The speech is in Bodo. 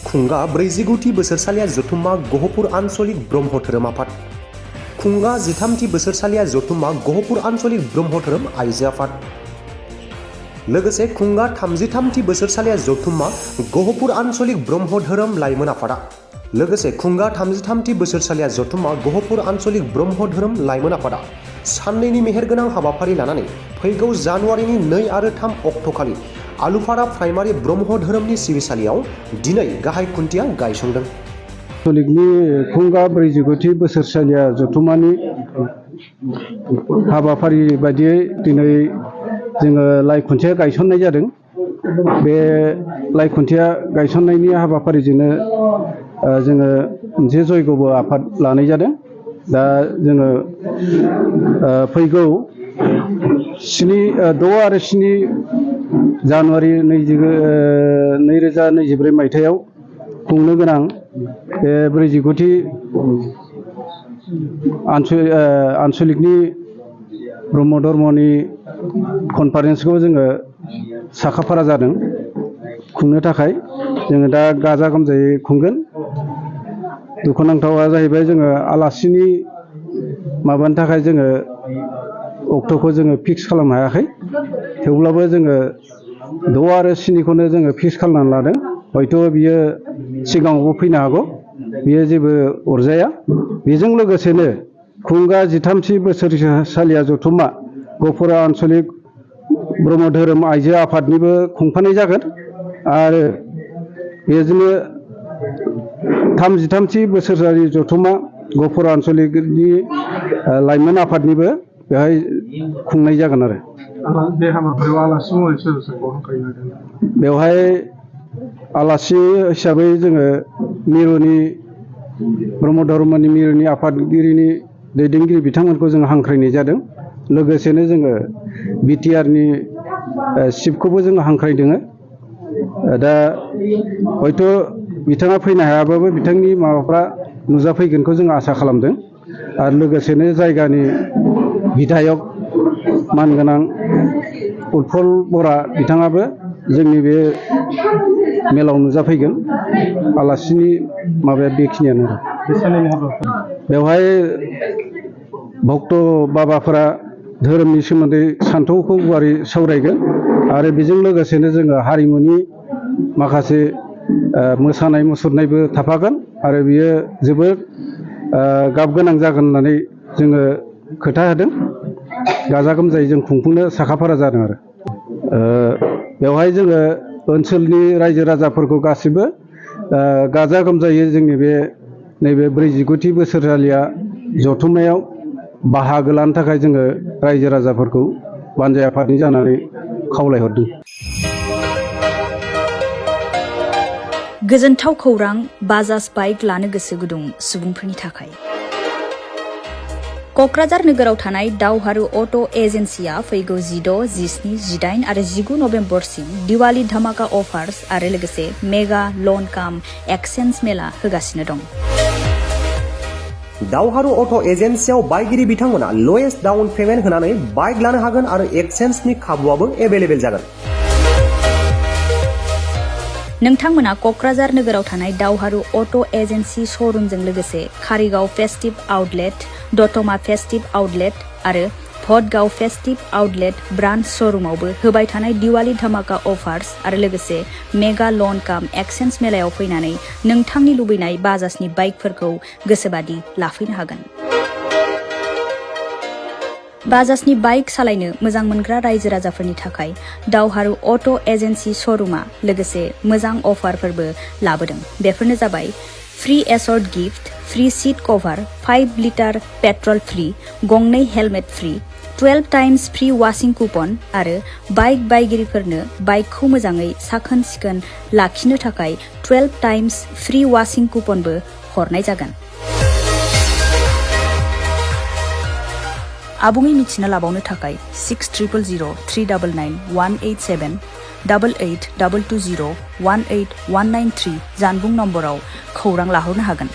खुंगा 49थि बोसोरसालिया जथुम्मा गहपुर आन्चलिक ब्रह्म धोरोम आफाद खुंगा 13थि बोसोरसालिया जथुम्मा गहपुर आन्चलिक ब्रह्म धोरोम आइजो आफाद लोगोसे खुंगा 33थि बोसोरसालिया जथुम्मा गहपुर आन्चलिक ब्रह्म धोरोम लाइमोन आफादा लोगोसे खुंगा 33थि बोसोरसालिया जथुम्मा गहपुर आन्चलिक ब्रह्म धोरोम लाइमोन आफादा साननैनि मेहेरगोनां हाबाफारि लानानै फैगौ जानुवारिनि 2 आरो 3 अक्ट'खालि आलुफारा प्राइमारि ब्रह्म धोरोमनि सिबिसालियाव दिनै गाहाय खुन्थिया गायसंदों। कलिगनि खुंगा 49थि बोसोरसालिया जथुम्मानि हाबाफारि बायदियै दिनै जोङो लाइ खुन्थिया गायसननाय जादों। बे लाइ खुन्थिया गायसननायनि हाबाफारिजोंनो जोङो मोनसे जयग'बो आफाद लानाय जादों। दा जोङो फैगौ 6 आरो 7 जानुवारि 2024 मायथाइयाव खुंनो गोनां बे 49थि आन्चलिकनि ब्रह्म धर्मनि कनफारेन्सखौ जोङो साखाफारा जादों खुंनो थाखाय। जोङो दा गाजा गोमजायै खुंगोन। दुखुनांथावा जाहैबाय जोङो आलासिनि माबानि थाखाय जोङो अक्ट'खौ जोङो फिक्स खालामनो हायाखै। थेवब्लाबो जोङो 6 आरो 7खौनो जोङो फिक्स खालामनानै लादों। हयथ' बियो सिगाङावबो फैनो हागौ, बियो जेबो अरजाया। बेजों लोगोसेनो खुंगा 13थि बोसोरसालिया जथुम्मा गहपुर आन्चलिक ब्रह्म धोरोम आइजो आफादनिबो खुंफानाय जागोन आरो बेजोंनो 33थि बोसोरसालि जथुम्मा गहपुर आन्चलिकनि लाइमोन आफादनिबो बेहाय खुंनाय जागोन आरो बे हाबाफारियाव आलासि महरै सोर सोरखौ हांख्रायनो नागिरदों? बेवहाय आलासि हिसाबै जोङो मिरुनि ब्रह्म धर्मनि मिरुनि आफादगिरिनि दैदेनगिरि बिथांमोनखौ जों हांख्रायनाय जादों। लोगोसेनो जोङो बिटिआरनि चिफखौबो जोङो हांख्रायदों। दा हयथ' बिथाङा फैनो हायाबाबो बिथांनि माबाफ्रा नुजाफैगोनखौ जों आसा खालामदों। आरो लोगोसेनो जायगानि बिधायक मानगोनां उत्पल बरा बिथाङाबो जोंनि बे मेलाव नुजाफैगोन। आलासिनि माबाया बेखिनियानो। बेवहाय भक्त बाबाफोरा धोरोमनि सोमोन्दै सान्थौखौ गुवारै सावरायगोन आरो बेजों लोगोसेनो जोङो हारिमुनि माखासे मोसानाय मुसुरनायबो थाफागोन आरो बियो जोबोद गाब गोनां जागोन होननानै जोङो खोथा होदों। गाजा गोमजायै जों खुंफुंनो साखाफारा जादों आरो बेवहाय जोङो ओनसोलनि रायजो राजाफोरखौ गासिबो गाजा गोमजायै जोंनि बे नैबे 49थि बोसोरसालिया जथुम्मायाव बाहागो लानो थाखाय जोङो रायजो राजाफोरखौ बानजाय आफादनि जानानै खावलायहरदों। गोजोनथाव खौरां बाजाज बाइक लानो गोसो गुदुं सुबुंफोरनि थाखाय। क'क्राझार नोगोराव थानाय दावहारु अट' एजेन्सिया फैगौ 16, 17, 18 आरो 19 नभेम्बरसिम दिवाली धामाका अफार्स आरो लोगोसे मेगा लन काम एक्सचेन्ज मेला होगासिनो दं। दावहारु अट' एजेन्सियाव बायगिरि बिथांमोना लवेस्ट डाउन पेमेन्ट होनानै बाइक लानो हागोन आरो एक्सचेन्जनि खाबुआबो एभेलेबेल जागोन। नोंथांमोना क'क्राझार नोगोराव थानाय दावहारु अट' एजेन्सि श'रुमजों लोगोसे कारिगाव फेस्टिभ आउटलेट, दतमा फेस्टिभ आउटलेट आरो भटगाव फेस्टिभ आउटलेट ब्रान्च श'रुमावबो होबाय थानाय दिवाली धामाका अफार्स आरो लोगोसे मेगा लन काम एक्सचेन्ज मेलायाव फैनानै नोंथांनि लुबैनाय बाजाजनि बाइकफोरखौ गोसोबादि लाफैनो हागोन। बाजाजनि बाइक सालायनो मोजां मोनग्रा रायजो राजाफोरनि थाखाय दावहारु अट' एजेन्सि श'रुमा लोगोसे मोजां अफारफोरबो लाबोदों। बेफोरनो जाबाय free assort gift, free seat cover, 5 litre petrol free, गंनै helmet free, 12 times free washing coupon आरो बाइक बायगिरिफोरनो बाइकखौ मोजाङै साखोन सिखोन लाखिनो थाखाय 12 टाइम्स फ्री वाशिं कुपनबो हरनाय जागोन। आबुङै मिथिना लाबावनो थाखाय 60000399 187 88 220 18193 जानबुं नम्बराव खौरां लाहरनो हागोन।